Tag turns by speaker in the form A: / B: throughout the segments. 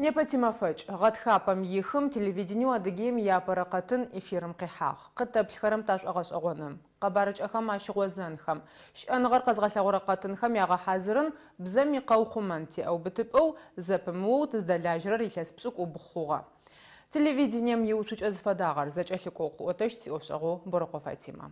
A: Непэ тимэфэкӏ. Гъэтхапэм ихым телевидениеу Адыгеим иапэрэ къэтын эфирым къихьагъ. Къытэплъыхэрэм ташӏогъэшӏэгъоным, къэбарыкӏэхэм ащыгъозэнхэм, щыӏэныгъэр къэзгъэлъэгъорэ къэтынхэм ягъэхьазырын, бзэм икъэухъумэн тиӏэубытыпӏэу зэпымыоу тыздэлажьэрэр илъэс пшӏыкӏубгъу хъугъэ. Телевидением иуцукӏэ зыфэдагъэр зэкӏэлъыкӏоу къыӏотэщт сиӏофшӏэгъоу Борэкъо Фатимэ.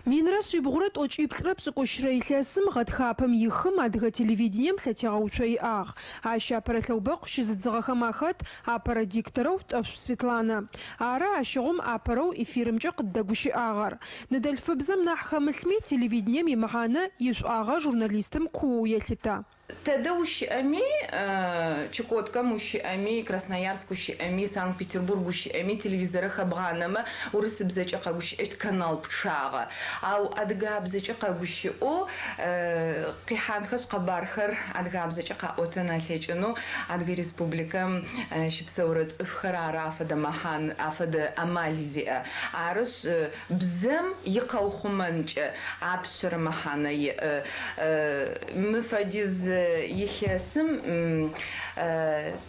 B: 1178 илъэсым гъэтхапэм ихым адыгэ телевидением лъэтегъэуцо иӏагъ. Ащ апэрэ лъэубэкъу щызыдзыгъэхэм ахэт апэрэ дикторэу Тӏэшъу Светланэ. Ары ащыгъум апэрэу эфирымкӏэ къыддэгущыӏагъэр. Ныдэлъфыбзэм нахь хэмылъми телевидением имэхьанэ ишӏуагъэ журналистым куоу елъытэ.
C: Тэдэ ущыӏэми, Чукоткэм ущыӏэми, Красноярск ущыӏэми, Санкт-Петербург ущыӏэми, телевизорэ хэбгъанэмэ урысыбзэкӏэ къэгущыӏэщт канал пчъагъэ. Ау адыгабзэкӏэ къэгущыӏэу къихьанхэшъ къэбархэр адыгабзэкӏэ къаӏотэн алъэкӏынэу Адыгэ Республикэм щыпсэурэ цӏыфхэр ары афэдэ мэхьан, афэдэ амал зиӏэ. Арышъ, бзэм икъэухъумэнкӏэ апшъэрэ мэхьанэ иӏ. Мы фэдиз илъэсым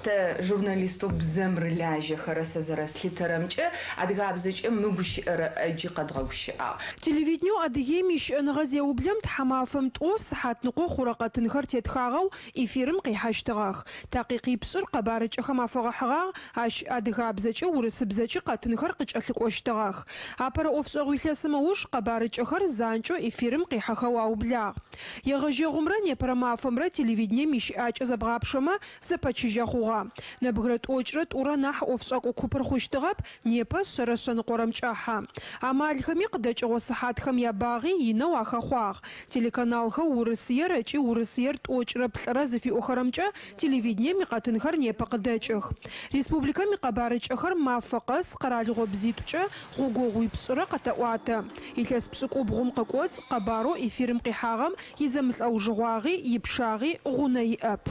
C: тэ журналистэу бзэм рылажьэхэрэ сэ зэрэслъытэрэмкӏэ адыгабзэкӏэ мыгущыӏэрэ ӏэджи къэдгъэгущыӏагъ.
B: Телевидениеу Адыгеим ищыӏэныгъэ зеублэм тхьамафэм тӏо сыхьатныкъо хъурэ къэтынхэр тетхагъэу эфирым къихьэщтыгъэх. Такъикъипшӏыр къэбарыкӏэхэм афэгъэхьыгъагъ, ащ адыгабзэкӏи урысыбзэкӏи къэтынхэр къыкӏэлъыкӏощтыгъэх. Апэрэ ӏофшӏэгъу илъэсым ыуж къэбарыкӏэхэр занкӏэу эфирым къихьэхэу аублагъ. Егъэжьэгъумрэ непэрэ мафэмрэ телевидением ищыӏакӏэ зэбгъапшэмэ зэпэчыжьэ хъугъэ. Нэбгырэ 92 нахь ӏофшӏэкӏо купыр хъущтыгъэп, непэ 140-рэм кӏэхьэ. Амалхэми къыдэкӏыгъо сыхьатхэм ябагъи инэу ахэхъуагъ. Телеканалхэу Урысыер ыкӏи Урысыер 43 зыфиӏохэрэмкӏэ телевидением икъэтынхэр непэ къыдэкӏых. Республикэм икъэбарыкӏэхэр мафэ къэс къэралыгъо бзитӏукӏэ гъогогъуипшӏырэ къэтэӏуатэ. Илъэс пшӏыкӏубгъум къыкӏоцӏ къэбарэу эфирым къихьагъэм изэмылӏэужыгъуагъи ипчъагъи гъунэ иӏэп.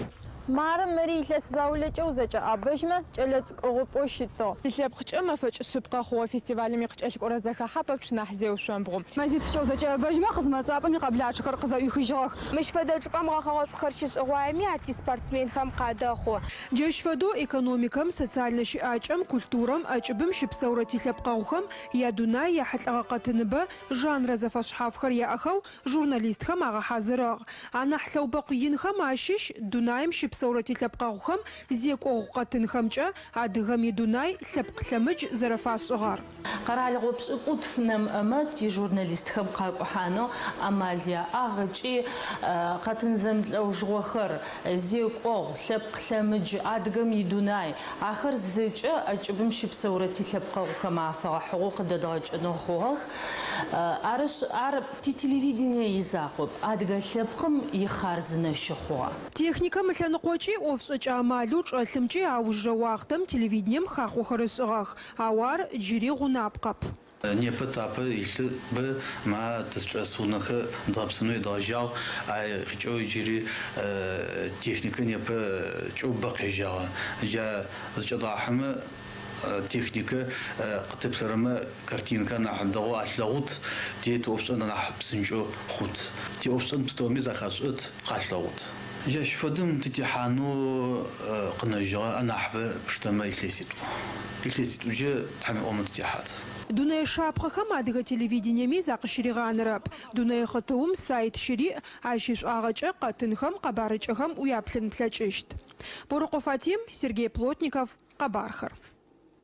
D: Мары мыри илъэс заулэкӏэ узэкӏэӏэбэжьмэ кӏэлэцӏыкӏугъупӏэу щытыгъ.
A: Тилъэпкъкӏэ мэфэкӏ шъыпкъэ хъугъэ фестивалым икъыкӏэлъыкӏорэ зэхахьэ пэпчъ нахь зеушъомбгъу.
E: Мэзитфыкӏэ узэкӏэӏэбэжьмэ хъызмэтшӏапӏэм икъэблачъэхэр къызэӏуихыжьыгъэх.
D: Мыщ фэдэ чӏыпӏэм гъэхъэгъэшӏухэр щышӏыгъуаеми артист спортсменхэм къадэхъу.
B: Джащ фэдэу экономикэм, социальнэ щыӏакӏэм, культурэм, ӏэкӏыбым щыпсэурэ тилъэпкъэгъухэм ядунай яхьылӏэгъэ къэтыныбэ жанрэ зэфэшъхьафхэр яӏэхэу журналистхэм агъэхьазырыгъ. Анахь лъэубэкъу инхэм ащыщ дунаим щыпсэурэ тилъэпкъэгъухэм зекӏогъу къэтынхэмкӏэ адыгэм идунай лъэпкъ лъэмыдж зэрэфашӏыгъэр.
F: Къэралыгъо пшӏыкӏутф нэмыӏэмэ тижурналистхэм къакӏухьанэу амал яӏагъ ыкӏи къэтын зэмылӏэужыгъохэр, зекӏогъу, лъэпкъ лъэмыдж, адыгэм идунай ахэр зэкӏэ ӏэкӏыбым щыпсэурэ тилъэпкъэгъухэм афэгъэхьыгъэу къыдэдгъэкӏынэу хъугъэх. Арышъ, ар тителевидение изакъоп, адыгэ лъэпкъым ихъарзынэщы хъугъэ.
B: Техникэм ылъэныкъокӏи ӏофшӏэкӏэ амалэу чӏэлъымкӏи аужырэ уахътэм телевидением хахъохэр ышӏыгъэх, ау ар джыри гъунапкъэп.
G: Непэ тапэ илъы бэ ма тызчӏэс унэхэр дгъэпсынэу едгъэжьагъ, ай къикӏэу иджыри техникэ непэ кӏэу бэ къежьагъэ. Джа зыкӏэдгъахьэмэ техникэ къытеплъэрэмэ картинкэ нахь дэгъоу алъэгъут, тет ӏофшӏэн нахь псынкӏэу хъут. Тиӏофшӏэн пстэуми зэхашӏыт, къалъэгъут. Джащ фэдэм тытехьанэу къынэжьыгъэ анахьыбэ пштэмэ илъэситӏу. Илъэситӏукӏэ Тхьэм иӏомэ тытехьат.
B: Дунэе шапхъэхэм адыгэ телевидениеми закъыщыригъанэрэп. Дунэе хъытыум сайт щыриӏ, ащ ишӏуагъэкӏэ къэтынхэм къэбарыкӏэхэм уяплъын плъэкӏыщт. Борэкъо Фатим, Сергей Плотников, къэбархэр.